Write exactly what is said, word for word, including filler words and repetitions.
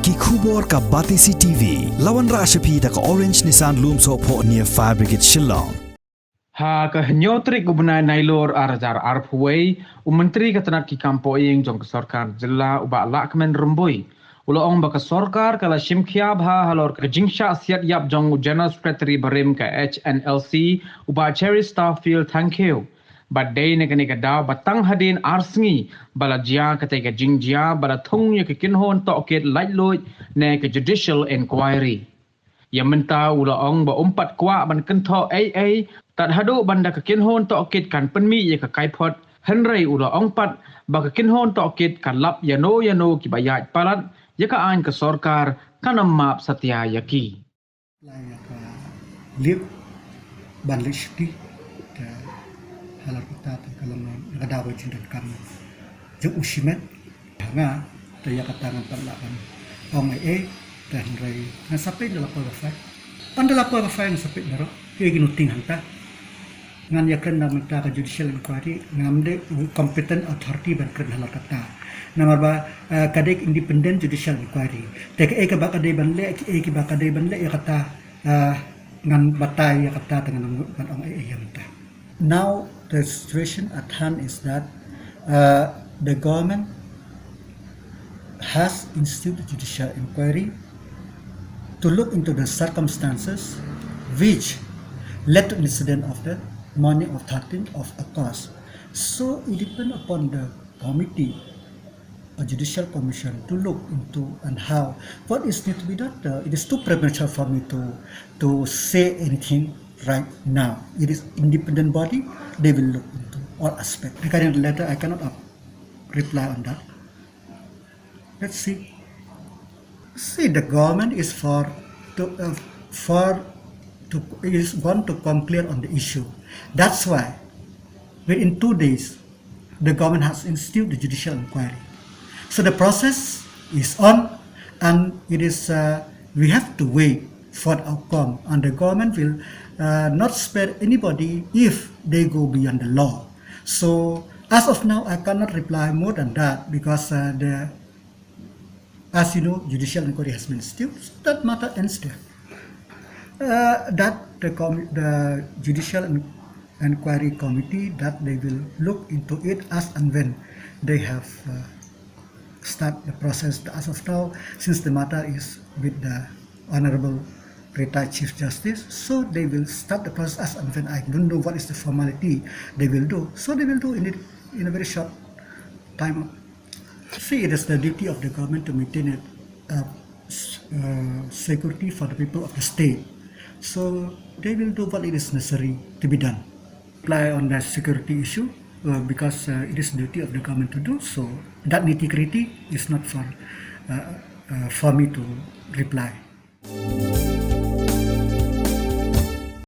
Ki khubor ka Batesi T V, la wanrah sha phi da ka Orange Nissan Lumsohphoh near Fire Brigade Shillong. Ha ka hynñiew tarik u bnai Nailur ar hajar arphew wei, u Myntri ka tnat ki kam pohïing jong ka sorkar jylla u Bah Lahkmen Rymbui u la ong ba ka sorkar ka la shim khia bha halor ka jingshah siat ïap jong u General Secretary barim ka H N L C, u Bah Cheristerfield Thangkhiew. Bad dei na kane ka daw ba tang hadien ar sngi ba la jia katei ka jingjia ba la thung ïa ka kynhun tohkit laitluid ne ka judicial inquiry. Ïa mynta u la ong ba um pat kwah ban kynthoh ei ei tad haduh ban da ka kynhun tohkit kan pynmih ïa ka kaiphod, hynrei u la ong pat ba ka kynhun tohkit kan lap ïano ïano kiba ïaid palat ïa ka aiñ ka sorkar kan ym map satia ïa ki. Lai ïa ka lift ban leit shuti te halor kata te ka long ïa ka daw ba jingdonkam jong u shimet. Nga te ïa kata ngan pat lah ban ong ei ei te hynrei ngan sa peit da la poi ba phai. Ynda la poi ba phai ngan sa peit baroh kiei ki nongting hangta. Ngan ïakren da mynta ka judicial inquiry, ngam dei u competent authority ban kren halor kata. Namar ba eh, ka dei independent judicial inquiry. Te kaei kaba ka dei ban leh, kaei kaba ka dei ban leh ïa kata eh, ngan batai ïa kata te ngan ong ban ong ei ei ïa mynta. Now the situation at hand is that uh, the government has instituted a judicial inquiry to look into the circumstances which led to incident of the morning of thirteenth of August. So it depends upon the committee, a judicial commission, to look into and how what is need to be done. Uh, it is too premature for me to to say anything right now. It is independent body. They will look into all aspects. Regarding the letter, I cannot uh, reply on that. Let's see. See, the government is for to uh, for to is want to come clear on the issue. That's why within two days the government has instituted the judicial inquiry. So the process is on, and it is uh, we have to wait for the outcome, and the government will uh, not spare anybody if they go beyond the law. So as of now, I cannot reply more than that because uh, the as you know, judicial inquiry has been still, so that matter ends there. Uh, that the, com- the judicial in- inquiry committee that they will look into it as and when they have uh, start the process. As of now, since the matter is with the Honorable Retired Chief Justice, so they will start the process as and when. I don't know what is the formality they will do. So they will do in it in a very short time. See, it is the duty of the government to maintain it, uh, s- uh, security for the people of the state. So they will do what it is necessary to be done. Reply on the security issue uh, because uh, it is duty of the government to do so. That nitty gritty is not for uh, uh, for me to reply.